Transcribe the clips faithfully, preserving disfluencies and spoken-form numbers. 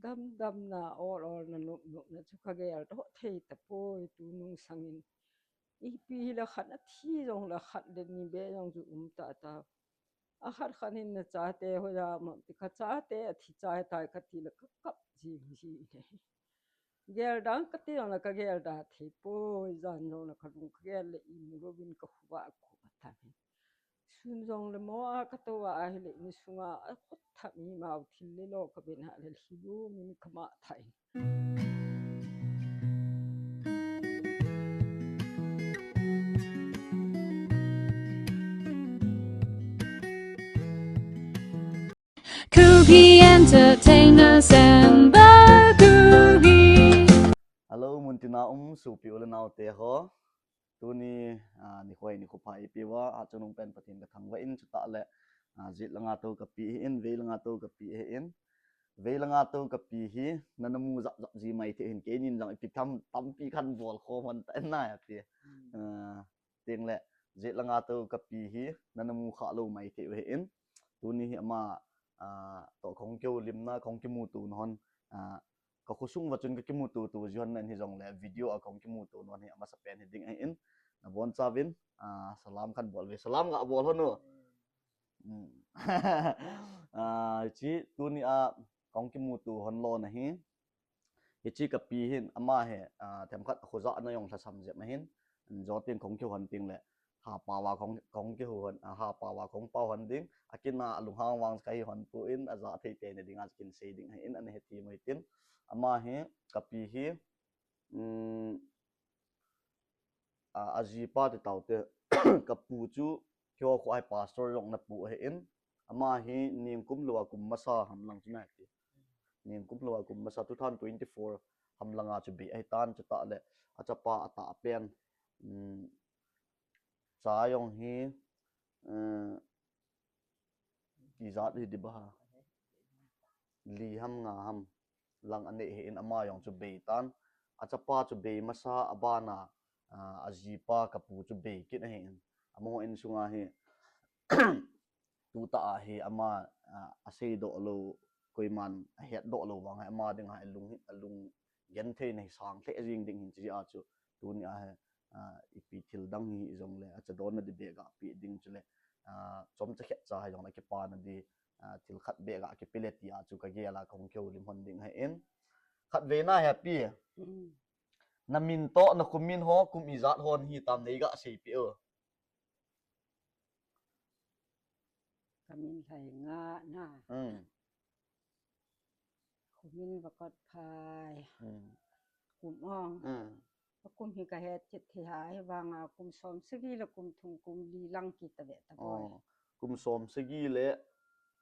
damdamna, ol olna, nopnopna chu kagel doh thei tapoi, tunung sangin. Ipi hile khat athi jongle khat le ni beh jong chu um tata. Akhat khat hin nachate hoiya um am ti, kachate athi chai tai kati le kakap jing jing e. Gel dang kati jongle kagel da thei poi, jan jongle kalung kagel le imu louvin kakhuva akhuva tan. Sun jongle mo a katou a ahile insunga akhut thah mi mau thil le lo kaben a le lhilu min kama thah in. Kuki Entertainers and the Kuki. Hello, muntina um sopi u le naote ho. Tuni, ah, nikho hi nikho pha ipi uva, achungnung pen Pathen kathangvah in, chutah le, ah, jet langa tou kapi ahin, vei langa tou kapi ahin. Vei langa tou kapi hi, nana mu jap jap ji mai thei hin, keinin jong ipi tham tampi khan bol khom hon ta nai ati. Hmm. Ah, teng le, jet langa tou kapi hi, nana mu kha lou mai thei u ahin. Tuni hi ama, ah, toh kahung kihoulimna, kahung kimuto na hon, ah, kakhosung uva chun kakimuto to ji hon nan hijongle, video a kahung kimuto na hon hi amasapen hiding ahin. Nabonchauvin, ah, salam khan bol uve, salam ga bol hon o. Hmm. Ah, hiche tuni a kahung kimuto hon lona hi. Hiche kapi hin ama hi, ah, themkhat akhojahna jong lhasam jep ahin. Jotin kahung kihou hon teng le, hapa uva kahung, kahung kihou hon, ah, hapa uva kahung pao hon ding. Akinah alunghang vang kahi hon poi, ajah thei teina dinga kahin sei ding ahin, ana hethem u hitin. Ama hi, kapi hi, um, a, ajipa ti taute, kapu chu, keiho kho a hi pastor jong napu ahin, ama hi ningkum lou a kum masa ham lang chu nati. Ningkum lou a kum masa two thousand twenty-four ham langa chu bei ahitan, chutah le, achapa atah pen, um, cha jong hi, eh, ijat hi diba ha. Li ham nga ham lang anei ahin ama jong chu bei tan. Achapa chu bei masa abana, ah, ajipa kapu chu bei kit ahin. Amaho insunga hi tutah a hi ama, ah, aseidoh lou, koiman ahetdoh lou vang hi ama dinga hi alung, alung gentheina hi sang lheh jing ding hin, hiche a chu tuni a hi, ah, ipi thil dang hi jongle, achadonna ding beh ga pe ding chule, ah, chomcha khetcha hi jongle kipana ding, ah, thil khat beh ga kipe le ti a chu kagel a kahung kihoulim hon ding ahin. Khatvei na hi api. Hmm. Namin toh, nakhomin ho, kum ijat hon hitam nei ga seipeh o. Kamin Lhaingah na. Hmm. Khomin Vakotphai. Hmm. Kum ong. Hmm. Akum hi kahet chet thei ha, ahivanga kum som sagi le kum thum kum li lang kit tave taboi. Oh. Kum som sagi le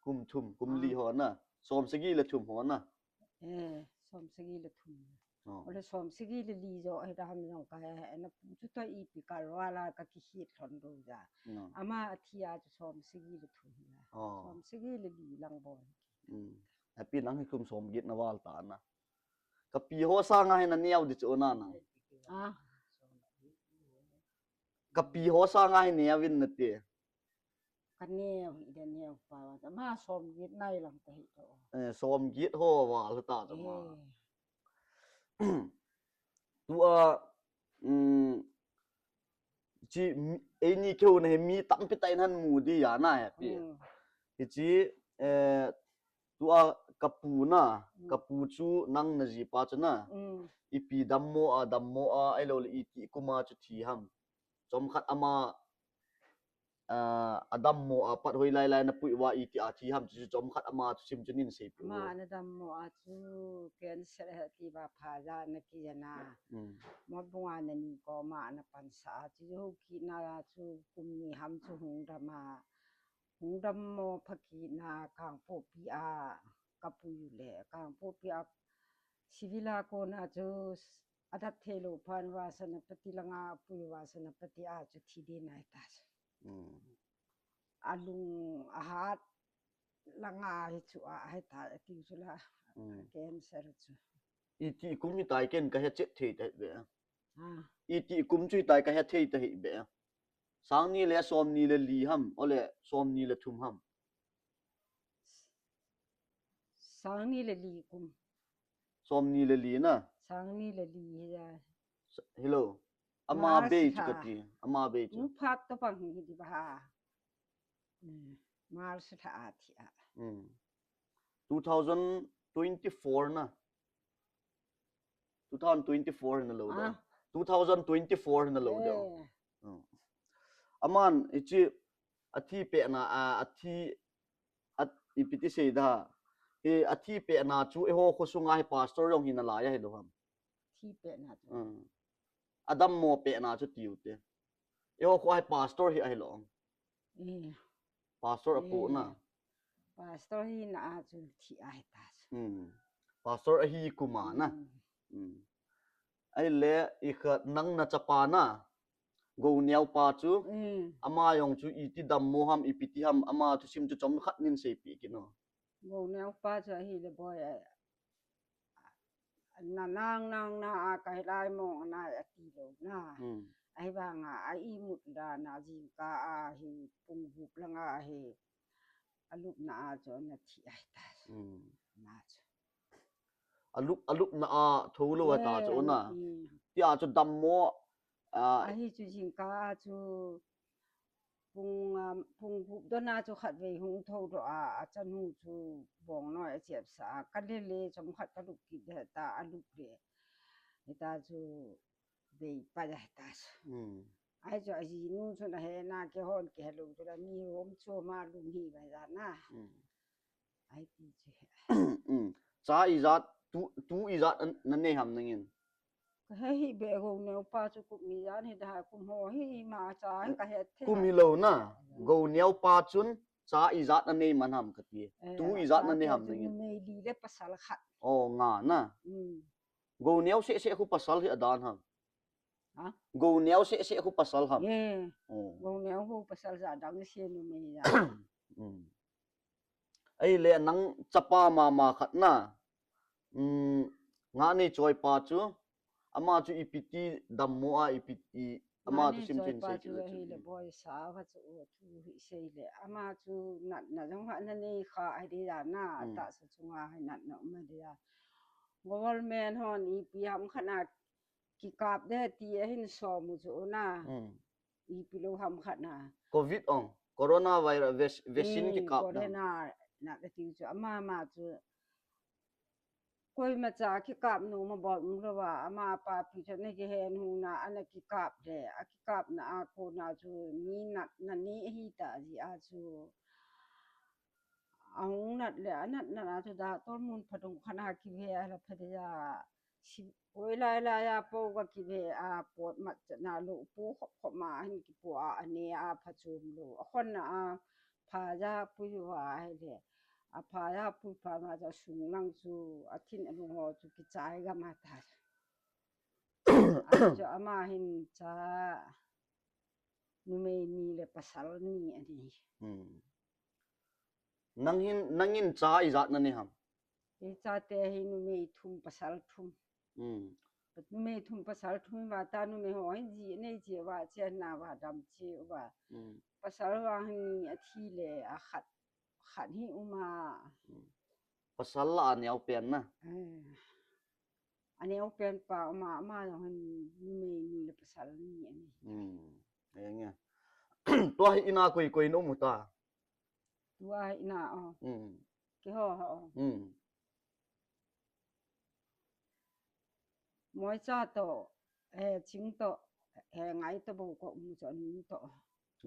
kum thum, kum li ho na. Som sagi le thum ho na. Eh, som sagi le thum. Oh. Ole som sagi le li jo, ahi da ham jong kahe, ana pu chu toh ipi kalval a kakihit lhon lou ja. No. Ama athi a chu som sagi le thum la. Oh. Som sagi le li lang bon. Hmm. Api nang hi kum som get naval ta na. Kapi ho sanga hi naneo ding chu na nang. Ah. Kapi ho sanga hi neovin nati. Kaneo hi da neo pa. Ama som get nai lang ta hi to. Eh, som get ho val ta ma. Eh. Tua, um, chi mi, eini keu na hi mi tampi tah in ahin mu ding ahi na api. Hmm. Hichi, eh, tua kapu na, hmm, kapu chu nang najipa chu na. Hmm. Ipi dammo a, dammo a, ahilou le iti kum a chu thi ham. Chomkhat ama, ah, adammo a pat hoilai lai napuiva iti a thi ham chu chomkhat ama thusim chu nei seipeh. Ama nadammo a chu cancer ahi tia phaja ana kijana. Hmm. Mabunga nani koma ana pansa a chu hou kit na chu kum ni ham chu hung dam a. Hung dammo pha kit na Kangpokpi a kapui u le Kangpokpi a civil a kona chu adat theilou phan Vasanapati langa apui Vasanapati a chu thi ding ahi ta chu. Hmm. Alung ahat langa hi chu a, ahi ta, ati chu la, hmm, cancer chu. Iti kum hitai ken kahe chet thei ta be. Ah. Iti kum chu hitai kahe thei ta hi be. Sang ni le som ni le li ham, ole som ni le thum ham. Sang ni le li kum. Somni le li na. Sangni le li hi ja. Hello. Ama March bei chu ka ti. Ama bei chu. Mu phat to pang hi di ba ha. March tha a thi a. two thousand twenty-four na. two thousand twenty-four na lo da. two thousand twenty-four na lo da. Aman ichi athi pe na a athi at ipiti sei da. Hi athi pe na chu eiho kho sunga hi pastor jong hi na la ya hi lo ham. Thi pe na chu. Adam mo pe na chu tiu te. Eiho kho hi pastor hi ahi lo. Pastor apu na. Pastor hi na a chu thi ahi ta chu. Pastor ahi kuma na. Ai le i kha nang na chapa na. Go neo pa chu. Ama jong chu iti dammo ham ipiti ham ama thusim chu chomkhat nin seipi kit no. Go neo pa chu ahi le boi a. Na nang nang na a ka hilai mong na a ti lo na. Ahi vang a a imut da na jingkah a hi pung gup langa hi alupna a chu na thi ahi ta. Na chu. Alup alupna a tho lo ahi ta chu na. Ti a chu dammo a. Ahi chu jingkah a chu pung pung gup dona chu khat vei hung tho do a a chanu chu bong noi a chep sa a ka le le chomkhat ka lup kit de ta a lup le. Hita chu vei pa ja ta chu. Ai chu a jinu chu na he na ke hon ke helu chu la mi hom chu ma lum hi ba ja na. Ai ti chu. Cha ijat tu tu ijat na nei ham nangin. Ka he hi be go neo pa chu kum ijat hi da kum ho hi ma cha hi ka he the. Kum hi lo na. Go neo pa chun cha ijat na nei man ham ka ti. Tu ijat na nei ham nangin. Numei li le pasal khat. O nga na. Go neo se se khu pasal hi adan ham. Go neo se se khu pasal ham. Go neo khu pasal ja dang se numei ja. Ai le nang chapa mama khat na. Nga nei choi pa chu. Ama chu ipiti dammo a ipiti ama chu sim chin sei chu hi le boi sa va chu u chu hi sei le ama chu nat na jong ha na nei kha ai di da na ta sa chunga hai nat na um di da. Government hon ipi ham khat na kikap de ti ahin som u chu na. Ipi lo ham khat na. Covid ong, coronavirus vaccine kikap na. Corona na ka ti chu ama ma chu. Koima cha kikap nu ma bol um lo va ama pa pi chu na kihen hu na ana kikap le a kikap na a ko na chu ni nat na ni hi ta ji a chu. A hung nat le a nat na chu da tor mun phadung khana kive a la phade ja si oi lai lai a po ka kive a pot mat cha na lo pu khop khop ma hin kipu a ane a phachum lo a khon na a pha ja pui va hai le a pha ja pui pha ma cha sung lang chu a thin a lung ho chu kichai ga ma ta. A chu ama hin cha numei ni le pasal ni ani. Nang hin nangin cha ijat na nei ham. Icha te hi numei thum pasal thum. Numei thum pasal thum va ta numei ho hin ji nei ji va che na va dam che va. Pasal va hin ni a thi le a khat khat hi uma. Pasal la a neo pen na. A neo pen pa ama ama jong hin numei ni le pasal ni ani. Tua hi ina koi koi no mu ta. Tua hi ina o. Ke ho ho. Moi cha to he ching to he ngai to bo ko um cho ni to.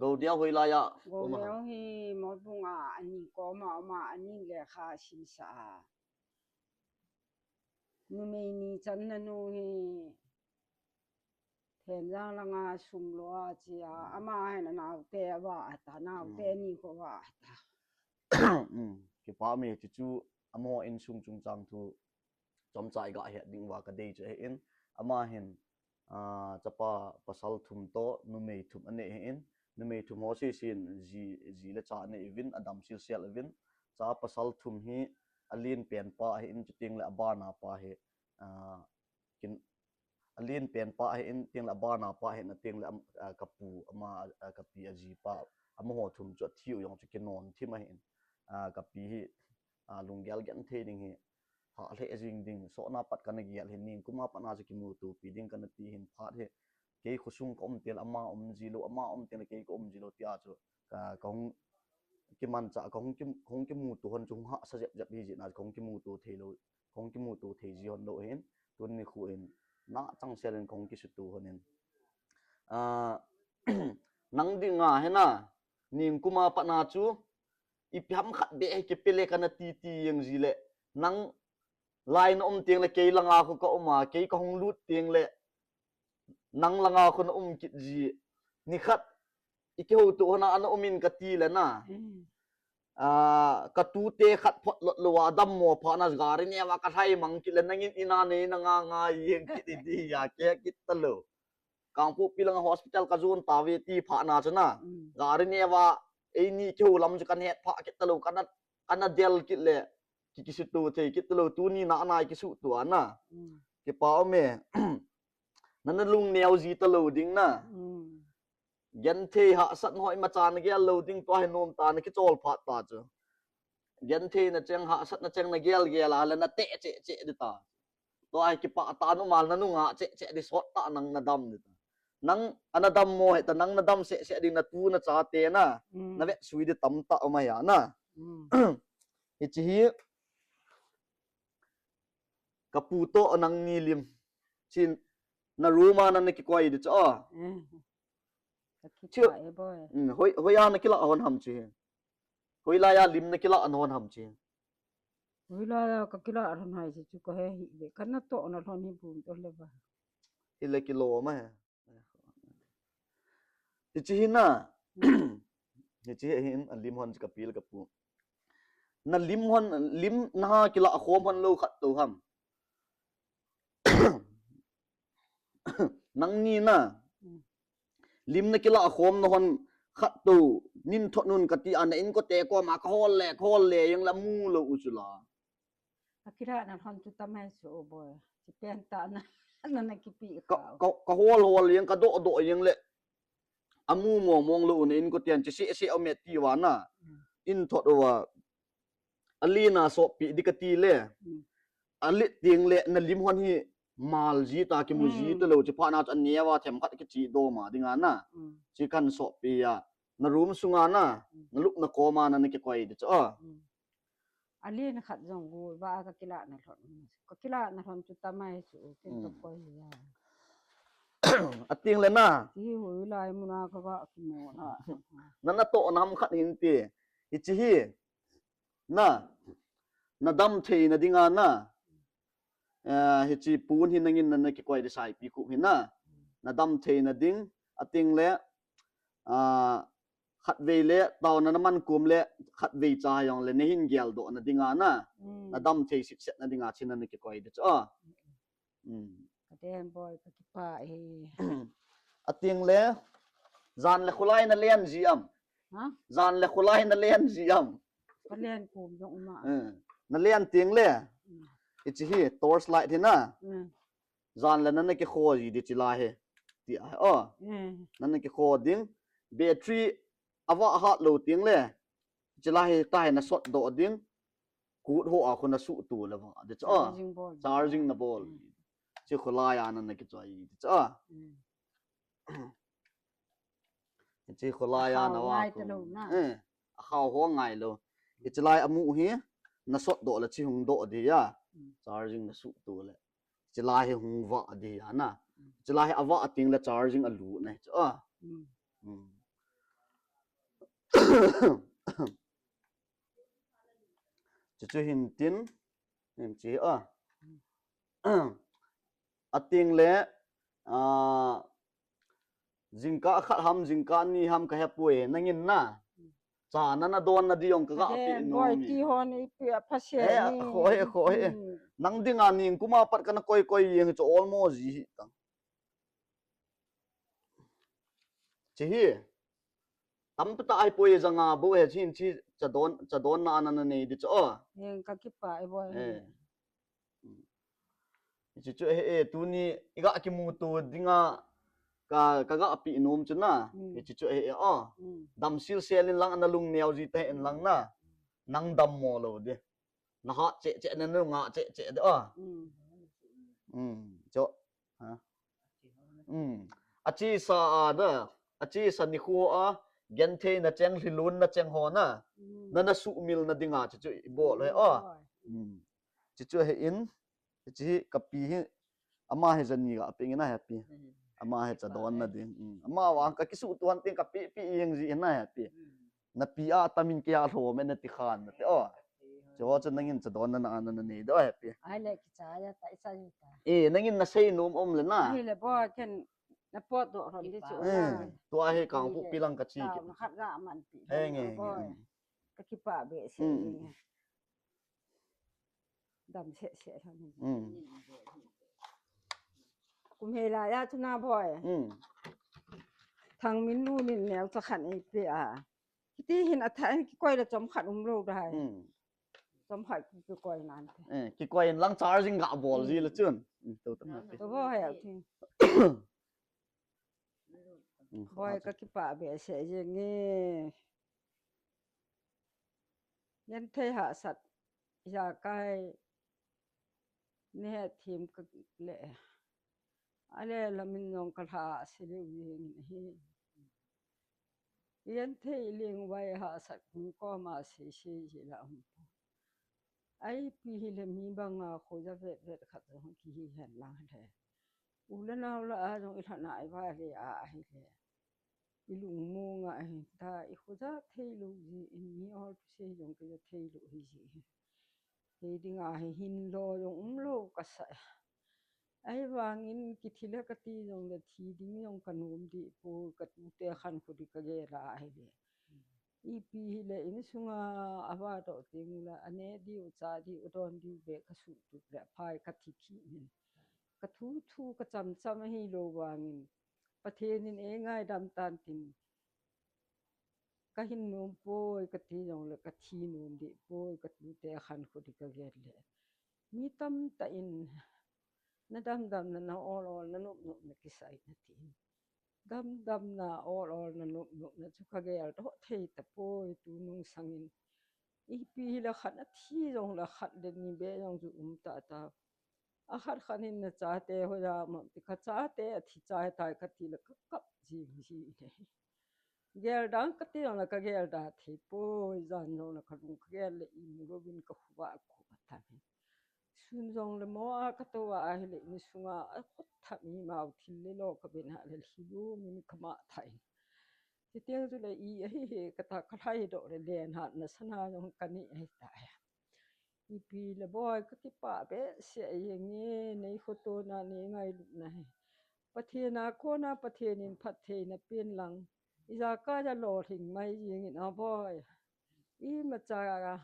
Go dia hoi la ya. Go dia hi mo bunga ani ko ma ma ani le kha sim sa. Numei ni channa nu hi Thenjang langa sum lo a chi a ama hin a naote a va a ta naote ni ko va a ta. Kipa mi ti chu amaho insung chungchang thu chomcha i ga het ding va ka dei chu ahin ama hin chapa pasal thum to numei thum a nei ahin numei thum ho si sin ji ji le cha nei uvin a dam sil sial uvin cha pasal thum hi a lien pen pa ahin chuteng le a bana pa hi kin a lien pen pa ahin teng le a bana pa ahin a teng le ka pu ama ka pi a ji pa amaho thum chu a thiu jong chu kinon thim ahin ka pi hi lunggel gen thei ding hi pha lheh jing ding, sohna pat kana gel hin, ningkuma pat na chu kimutopi ding kana ti hin, phat hi, kei khosung ka um teng le ama um ji lou, ama um teng le kei ka um ji lou tia chu, ka, ka hung kimanchah, ka hung ki, ka hung kimuto hon chu hung hahsa jep jep hi jeh na, ka hung kimuto thei lou, ka hung kimuto thei ji hon lou hin, tuni khu in, na changsel in ka hung kisuto hon in. Ah, nang dinga hina, ningkuma pat na chu, ipi ham khat beh hi kipe le kana titi jeng ji le, nang lai na um teng le kei langa khu ka um a, kei ka hung lut teng le, nang langa khu na um kit ji. Nikhat, i kihoutoh hon a ana um in kati le na. Mm. Ah, ka tute khat photlot lou a, adammo phat na gari neo a ka lhai mang kit le, nangin ina nei na nga nga jeng kit i ti a, kihekit talou. Kangpokpi langa hospital ka jon tauve ti phat na chu na. Mm. Gari neo a, eini kihou lam chu kana het pha kit talou, kana, kana del kit le, ki, kisuto thei kit talou, tuni na ana kisuto a na. Mm. Kipa um e. Nana lungneo ji talou ding na. Mm. Genthei hahsatna ho imacha na gel lou ding, tua hi nom tah na kichol phat ta chu. Genthei na cheng, hahsatna cheng na gel gel a le na teh cheh cheh di ta. Tua hi kipah tah, na um a le na nunga cheh cheh di, sot tah nang na dam di ta. Nang ana dammo hita, nang na dam seh seh ding, na tu na chate na. Mm. Na vetsui di tamtah um ahi a na. Mm. Hiche hi ka pu toh nangni lim. Chin na room a nana kikoi di chu a. Mm. Ka kipah e boi. Mm, hoi, hoiya na kilah hon ham chu hi. Hoilai a lim na kilah hon ham chu hi. Hoilai a ka kilah hon ham chu ka he hih ve. Ka natoh na lhon hi bun to le ba. Hi le kilom a he. Hiche hi na. Mm. Hiche hi hin a lim hon chu ka pi le ka pu. Na lim hon, lim na ha kilah khom hon lou khat to ham. Nangni na. Mm. Lim na kilah khom na hon khat to, nin thot nun kati a, na inkote koma ka hol le, ka hol le, jeng la mu lou u chu la. Ka kilah na lhon chu tam e chu o boi. Chi pen tah na, na, na kipe ka, kha. Ka, ka hol hol jeng, ka doh doh jeng le. Amu mong mong lou u na inkoten, chi seh seh um e ti uva na. Mm. In thot uva. Alina soppi di kati le. Mm. Alet teng le na lim hon hi mal ji ta, kimu ji, mm, talou, chi phat na chu aneo a themkhat kichi dom a dinga na. Mm. Chi kan soppi a. Na room sunga na, mm, na lupna koma nana kikoi di chu a. Mm. Alen khat jong gu va ka kilah na lhon. Ka kilah na lhon chu tam e chu, ken ka, mm, koi a. Ateng le na. Ti hoilai muna ka va kimu na. Nana toh nam khat hin ti. Hiche hi. Na, na dam thei na dinga na, eh, hiche pun hi nangin nana kikoi di Saipikhup hi na, na dam thei na ding, ateng le, ah, khatvei le, taona na man kum le, khatvei cha jong le, na hin geldoh na dinga na, mm, na dam thei sitset na dinga, chin nana kikoi di chu a. Mm. Ka den boi, ka kipah e. Ateng le, jan le kholai na len ji am. Ha? Jan le kholai na len ji am. Ka len kum jong um a. Eh, na len teng le. Mm. Hiche hi, torch light hi na. Mm. Jan le nana kikho ji di chi la hi. Ti a, o. Mm. Nana kikho ding. Battery ava hat lou teng le. Chi la hi ta hi na sot doh ding. Kut ho a khu na suhto le va. Di chu a. Charging bol. Charging na bol. Mm. Chi kholai a nana kichoi di chu a. Mm. Chi kholai a na va khu. Akhao ngai talou na. Eh, akhao ho ngai lou. Hiche lai amu hi, na sot doh le chi hung doh di a. Mm. Charging na suhto le. Chi lai hi hung va di a na. Mm. Chi lai hi ava teng le charging alu na chu a. Mm. Mm. Chuchu hin tin, hin chi a. Ateng le, ah, jingkah khat ham, jingkah ni ham ka hepoi, nangin na. Cha nana don na di jong ka ga pi nom e. Boi ti hon ipi a pha se ni. Eh, khoi, khoi. Hmm. Nang dinga ningkuma pat kana koi koi jeng chu olmo ji hi tang. Chi hi. Tampi tah ahipoi, janga bou hi, chin chi chadon, chadon na ana nei di chu a. Heng ka kipah e boi. Eh. Hiche chu e, e, tuni i ga kimuto dinga ka, ka ga pi nom chu na. Mm. Hiche chu e, e, a. Mm. Dam silsel in lang ana lungneo ji ta hen lang na. Nang dammo lou di. Na hat cheh cheh na, nu nga cheh cheh de a. Mm. Mm, cho. Ha. Mm. A chesa a na, a chesa nikho a, genthei na cheng, lhilun na cheng ho na. Mm. Na na sumil na dinga chu chu i bol he a. Mm. Chu chu he in, chu hi ka pi hi, ama hi jani ga pe ngin a he pi. Mm. Ama hi cha don na ding. Mm. Ama wa ka kisu tuan ting ka pi pi ing ji na he pi. Mm. Na pi a tamin kia lhom e na ti khan na te o. Chu ho chu nangin cha don na na na nei do he pi. Ai le kicha ya ta isa ni ta. E, nangin na sei nom um le na. Ai le bo ken na pot do ron di chu. Eh, na. Tua hi kang pu pi lang ka chi ki. Khat ga man pi. He nge, bo. Nge. Ka kipa be se. Mm. Dam se se han. Mm. Kum he la ya chu na bo. Mm. Thang min nu min neo cha khan e pe a. Kiti hin a tha, kikoi le chom khat um lo dai. Hmm. Chom khat kikoi nan te. Eh, kikoi in lang charging ga bol ji le chun. Hmm, to ta ma pe. To bo he a thing. Hmm, boi ka kipa be se jing e. Genthei hahsat. Ijakai ne thim ka le. Ale lamin jong ka lha se leu jing in ahi. Genthei leng vai hahsat kung koma se se ji la um po. Ai pi hi le mi banga khoja vet vet khat jong kihi hen lang le. U le nau la a jong i lhana i va le a ahi le. I lungmong a ahi ta, i khoja thei lou ji in, mi ol pu se jong kijo thei lou hi ji. Kei dinga hi hin lo jong um lou ka sa. Ai vangin kithi le ka ti jong le thi ding jong ka nom di po, ka tute khan khu di ka gel a ahi le. Ipi hi le insunga a va to ting la, a ne diu, cha diu, don diu be ka su tu le phai ka thi khi min. Ka thu thu ka cham cham hi lo vangin. Pathen in ei ngaidam tan tin. Ka hin nom poi, ka ti jong le ka thi nom di poi, ka tute khan khu di ka gel le. Mi tamtah in na dam dam na, na ol ol na nop nop na kisai na tin. Dam dam na ol ol na nop nop na chu ka gel doh thei ta poi tu nung sangin. Ipi hi le khat a thi jong le khat le ni be jong chu um ta ta. A khat khat in na chate hoiya mam ti ka chate a thi chai tai ka ti le ka kap jing ji le. Gel dang ka ti jong le ka gel da thei poi, jan jong le ka lung ka gel le i mu louvin ka khuva ko ba ta min. Sun jong le mo a ka to a ahi le insunga a khut tha mi mau thil le lo ka ben ha le lhi lu min ka ma thai. Ti tiang chu le i ahi he ka ta ka lhai doh le len hat na sana jong ka ni ahi ta ya. Ipi le boi ka kipa be se a yeng e nei khoto na nei ngailut na he. Pathen a kona Pathen in phattheina pen lang. Ijakai a lolhing mai jing in a boi. Imacha a.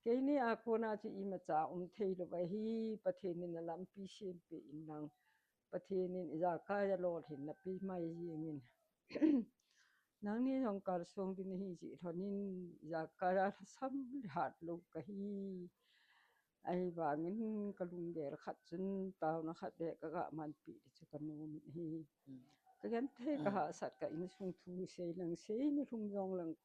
Keini a kona chu imacha um thei lou ahi, Pathen in a lampi sem pe in lang. Pathen in ijakai a lolhin na pe mai jing in. Nangni jong kalsong din hi ji lhonin ijakai a lhasam le hat lou ka hi. Ahivangin ka lunggel khat chun taona khat be ka ga manpi di chu ka nom in ahi. Hmm. Ka genthei ka hahsat ka insung thu sei lang sei ni lhum jong lang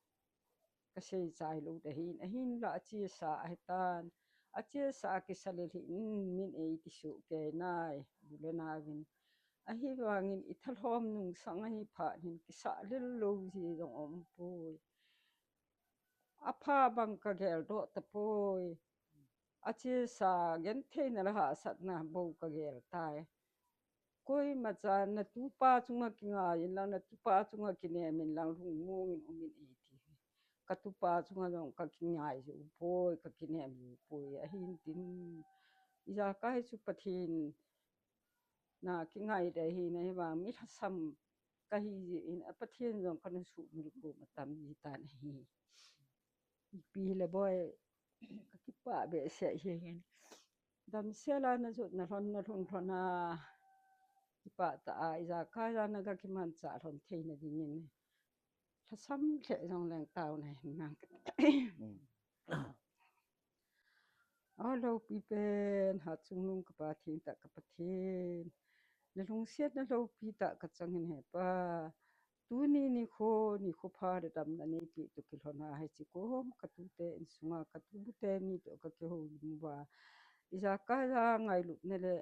ka sei chai lou da hin, ahinla a chesa ahi tan. A chesa kisa le lhin min ei ti su kei nai, bu le navin. Ahivangin i thalhom nung sang ahi phat hin kisa lel lou ji jong um poi. A pha bang ka gel doh ta poi. A chesa genthei na le hahsat na bou ka gel tai. Koima cha na tupa chunga kingai in lang, na tupa chunga kinem in lang lungmong in um in ei ti. Ka tupa chunga jong ka kingai ju poi, ka kinem ju poi. Ahin tin ijakai chu Pathen na kingai da hi na hi vang mi lhasam ka hi ji in a Pathen jong ka na sumil ko ma tam ji tan ahi. Ipi le boi ka kipa be se hi hin. Damsel a na jot na lhon na lhun lhon a. Kipa ta a ijakai a na ka kimancha lhon thei na ding in. Lhasam le jong leng taona hin nang. Hmm. A loupi pen, hat chungnung ka Pathen, tah ka Pathen. Na lungsiatna loupi tah ka chang in he Pa. Tuni nikho, nikho pha le damna neipe toh kilhona hiche kom ka tute insunga ka tute ni toh ka kihoulim uva, ijakai a ngailutna le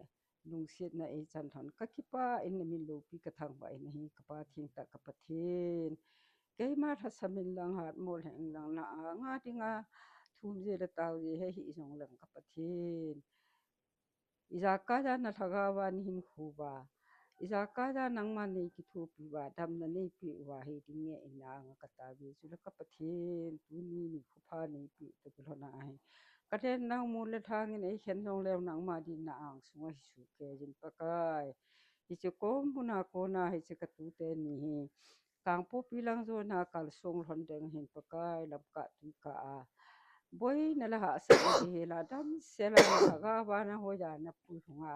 lungsetna eichan lhon ka kipah in, na min loupi ka thangvah in ahi ka Pa thengtah ka Pathen. Keima lhasam inlang hatmo lheh inlang na anga dinga thumji le tauji hih jongleng ka Pathen, ijakai a na lhagao a nahinkho uva, ijakai a nangman neikithopi uva, damna neipe uva hiding nge in na anga ka taove. Chule ka Pathen, tuni nikho pha neipe toh kilhona hi ka lenna mun le lhangin eikhen jongleu nangma din na ang sunga hi sohkei in Pakai. Hiche kom muna kona hiche ka tute ni hi Kangpokpi lang jona kalsong lhon ding hin Pakai, lamkah tuikah a boina le hahsatna kihel a damsel a na lhagao a na hoiya na puilhung a,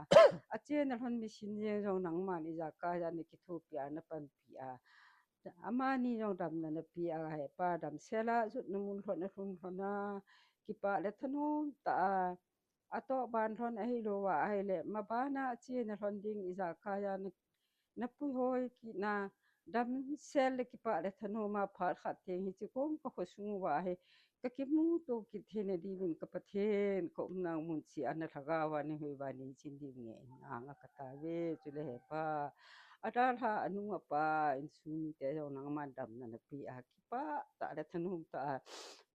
achena lhon misin jeng jong nangman ijakai a na kithopi a na panpi a, amani jong damna na pe a, he Pa, damsel a jotna mun lhon a lhung lhon a, kipah le thanom tah a, atoh ban lhon ahilouva ahile maban a achena lhon ding ijakai a na, na puihoi kitna, damsel le kipah le thanom a phat khat teng hiche kom ka khosung uva hi ka kimuto kit theina diuvin ka Pathen, ka umna mun cheh a na lhagao a neihoiya neichen diu nge in na anga ka taove. Chule he Pa, adalha anu apa, insung mite jong nangman damna na pe a, kipah tah le thanom tah a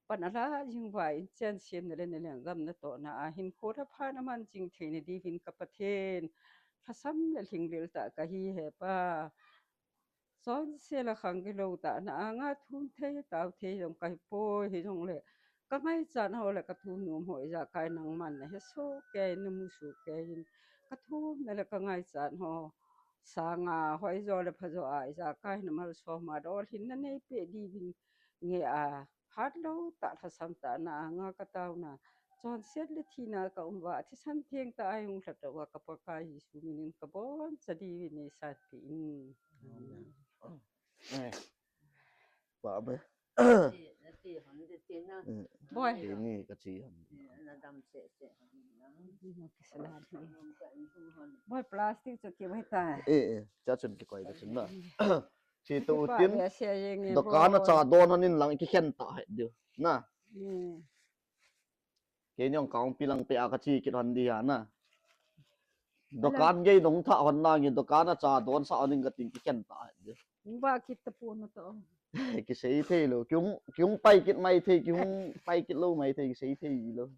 pan ala jing uva, inchen semna le na lenggam natohna a hinkho le pha na man jing theina diuvin ka Pathen, lhasam le lhinglel tah kahi he Pa. Chonset le khang gilou tah na anga thum thei tao thei jong kahipoi, hijongle ka ngaichat ho le ka thum nom ho ijakai nangman na he sohkei in, na mu sohkei in, ka thumna le ka ngaichat ho sanga hoijo le phajo a ijakai na malsom a dolhinna neipeh diuvin nge a, hatlou tah lhasam tah na anga ka taona, chonset le thina ka um uva, thisan theng tah a hung lhatdoh uva ka Pakai Jesu minin ka boncha diuvin neisanpeh in. Amen. Eh. Pa be. Boi. Ni ka chi ham. Boi, plastic chu kivai ta. Eh, eh, cha chun kikoi ta chun na. Chi tu tin. Dukan a cha don hon in lang kikhen ta hai diu na. Keini jong Kangpokpi lang peh a ka che kit hon di ha na. Dukan gei dong tha hon na nge, dukan a cha don sa hon in ka tin kikhen ta hai diu. Ba kit ta pu na to. Kisei thei lou, kihung, kihung pai kit mai thei, kihung pai kit lou mai thei, kisei thei lou.